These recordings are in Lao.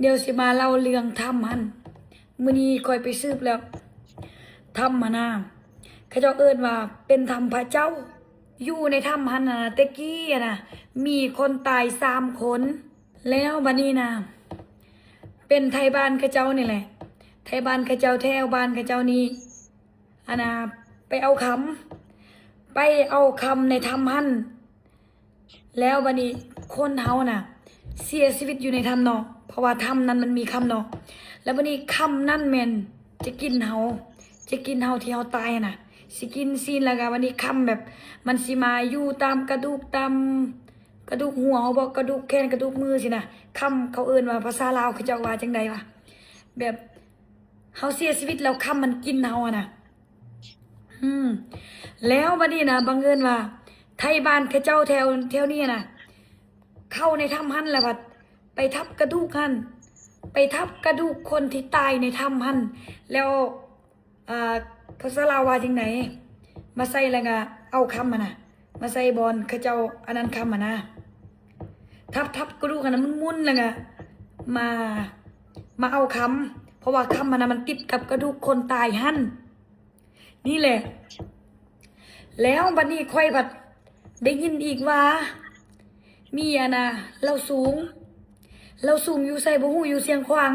ດຽວຊິມາເລົ່າເລື່ອງຖ້ຳຫັ້ນ. ມື້ນີ້ຂ້ອຍໄປສືບແລ້ວ ຖ້ຳຫັ້ນນະ ເຂົາເຈົ້າເອີ້ນວ່າເປັນຖ້ຳພະເຈົ້າ. ຢູ່ໃນຖ້ຳຫັ້ນນະ ແຕ່ກີ້ຫັ້ນນະ ມີຄົນຕາຍສາມຄົນ. ແລ້ວບັດນີ້ນະ ເປັນໄທບ້ານເຂົາເຈົ້ານີ້ແຫຼະ ໄທບ້ານເຂົາເຈົ້າ ແຖວບ້ານເຂົາເຈົ້ານີ້ ອັນນະ ໄປເອົາຄຳ ໄປເອົາຄຳໃນຖ້ຳຫັ້ນ. ແລ້ວບັດນີ້ຄົນເຮົານະ ເສຍຊີວິດຢູ່ໃນຖ້ຳເນາະ ເພາະວ່າຖ້ຳນັ້ນມັນມີຄຳເນາະ. ແລ້ວບັດນີ້ຄຳນັ້ນແມ່ນຈະກິນເຮົາ ຈະກິນເຮົາທີ່ເຮົາຕາຍຫັ້ນນະ ຊິກິນຊີ້ນ. ແລ້ວກະບັດນີ້ຄຳແບບ ມັນຊິມາຢູ່ຕາມກະດູກ ຕາມກະດູກຫົວເຮົາບໍ ກະດູກແຂນ ກະດູກມືຊີ້ນະ. ຄຳ ເຂົາເອີ້ນວ່າ ພາສາລາວເຂົາເຈົ້າວ່າຈັ່ງໃດວະ ແບບ ເຮົາເສຍຊີວິດແລ້ວຄຳມັນກິນເຮົາຫັ້ນນະ. ອືມ ແລ້ວບັດນີ້ນະ ບັງເອີນວ່າໄທບ້ານເຂົາເຈົ້າແຖວ ແຖວນີ້ນະ ເຂົ້າໃນຖ້ຳຫັ້ນ ແລ້ວພັດໄປທັບກະດູກຫັ້ນ ໄປທັບກະດູກຄົນທີ່ຕາຍໃນຖ້ຳຫັ້ນ. ແລ້ວ ອ່າ ພາສາລາວວ່າຈັ່ງໃດ ມາໃສ່ ແລ້ວກະເອົາຄຳຫັ້ນນະ ມາໃສ່ບ່ອນເຂົາເຈົ້າອັນນັ້ນຄຳຫັ້ນນະ ທັບໆກະດູກຫັ້ນນະ ໝຸນໆ ແລ້ວກະມາ ມາເອົາຄຳ ເພາະວ່າຄຳຫັ້ນນະ ມັນຕິດກັບກະດູກຄົນຕາຍຫັ້ນ. ນີ້ແຫຼະ ແລ້ວບັດນີ້ຂ້ອຍພັດໄດ້ຍິນອີກວ່າ ມີອັນນະ ລາວສູງ ລາວສູງຢູ່ໃສບໍ່ຮູ້ ຢູ່ຊຽງຂວາງ.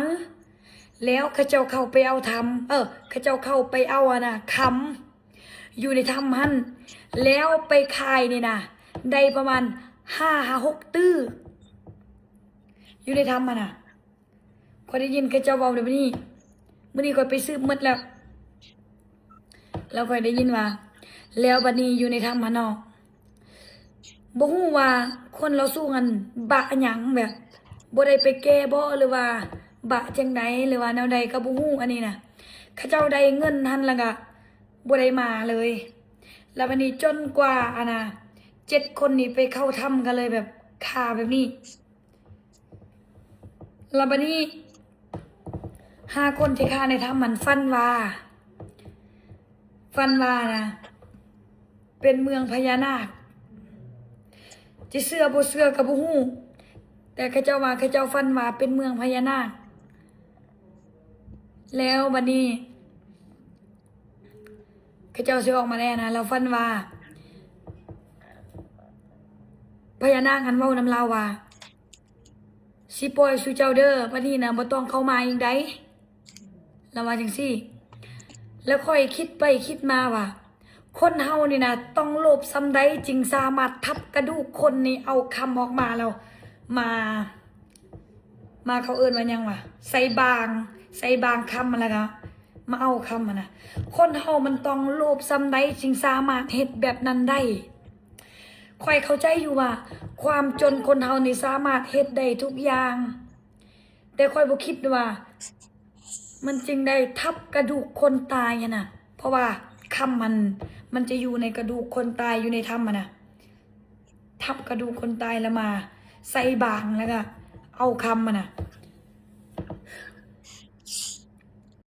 ແລ້ວເຂົາເຈົ້າເຂົ້າໄປເອົາຖ້ຳ ເອີ ເຂົາເຈົ້າເຂົ້າໄປເອົາອັນນະ ຄຳ ຢູ່ໃນຖ້ຳຫັ້ນ ແລ້ວໄປຂາຍນີ້ນະ ໄດ້ປະມານຫ້າຫາຫົກຕື້ ຢູ່ໃນຖ້ຳຫັ້ນນະ. ຂ້ອຍໄດ້ຍິນເຂົາເຈົ້າເວົ້າແບບນີ້ ມື້ນີ້ຂ້ອຍໄປສືບໝົດແລ້ວ ແລ້ວຂ້ອຍໄດ້ຍິນວ່າ ແລ້ວບັດນີ້ຢູ່ໃນຖ້ຳຫັ້ນເນາະ ບໍ່ຮູ້ວ່າຄົນລາວສູງຫັ້ນບະຫຍັງ ແບບບໍ່ໄດ້ໄປແກ້ບໍ ຫຼືວ່າບະຈັ່ງໃດ ຫຼືວ່າແນວໃດກະບໍ່ຮູ້. ອັນນີ້ນະ ເຂົາເຈົ້າໄດ້ເງິນຫັ້ນ ແລ້ວກະບໍ່ໄດ້ມາເລີຍ. ແລ້ວບັດນີ້ຈົນກວ່າອັນນະ ເຈັດຄົນນີ້ໄປເຂົ້າຖ້ຳ ກະເລີຍແບບຄາແບບນີ້. ແລ້ວບັດນີ້ຫ້າຄົນທີ່ຄາໃນຖ້ຳຫັ້ນ ຝັນວ່າ ຝັນວ່ານະ ເປັນເມືອງພະຍານາກ. ຈະເຊື່ອບໍ່ເຊື່ອກະບໍ່ຮູ້ ແຕ່ເຂົາເຈົ້າວ່າ ເຂົາເຈົ້າຝັນວ່າເປັນເມືອງພະຍານາກ. ແລ້ວບັດນີ້ ເຂົາເຈົ້າຊິອອກມາແລ້ວນະ ລາວຝັນວ່າ ພະຍານາກຫັ້ນເວົ້ານຳລາວວ່າ ຊິປ່ອຍສູ່ເຈົ້າເດີ ບັດນີ້ນະ ບໍ່ຕ້ອງເຂົ້າມາອີກໃດ ລາວວ່າຈັ່ງຊີ້. ແລ້ວຂ້ອຍຄິດໄປຄິດມາວ່າ ຄົນເຮົານີ້ນະ ຕ້ອງໂລບສ່ຳໃດ ຈຶ່ງສາມາດທັບກະດູກຄົນນີ້ ເອົາຄຳອອກມາ ແລ້ວມາ ມາ ເຂົາເອີ້ນວ່າຫຍັງວະ ໃສ່ບາງ ໃສ່ບາງຄຳ ແລ້ວກະມາເອົາຄຳຫັ້ນນະ. ຄົນເຮົາມັນຕ້ອງໂລບສ່ຳໃດ ຈຶ່ງສາມາດເຮັດແບບນັ້ນໄດ້. ຂ້ອຍເຂົ້າໃຈຢູ່ວ່າ ຄວາມຈົນຄົນເຮົານີ້ສາມາດເຮັດໄດ້ທຸກຢ່າງ ແຕ່ຂ້ອຍບໍ່ຄິດວ່າ ມັນຈຶ່ງໄດ້ທັບກະດູກຄົນຕາຍຫັ້ນນະ ເພາະວ່າຄຳມັນ ມັນຈະຢູ່ໃນກະດູກຄົນຕາຍ ຢູ່ໃນຖ້ຳຫັ້ນນະ. ທັບກະດູກຄົນຕາຍ ແລ້ວມາໃສ່ບາງ ແລ້ວກະເອົາຄຳຫັ້ນນະ.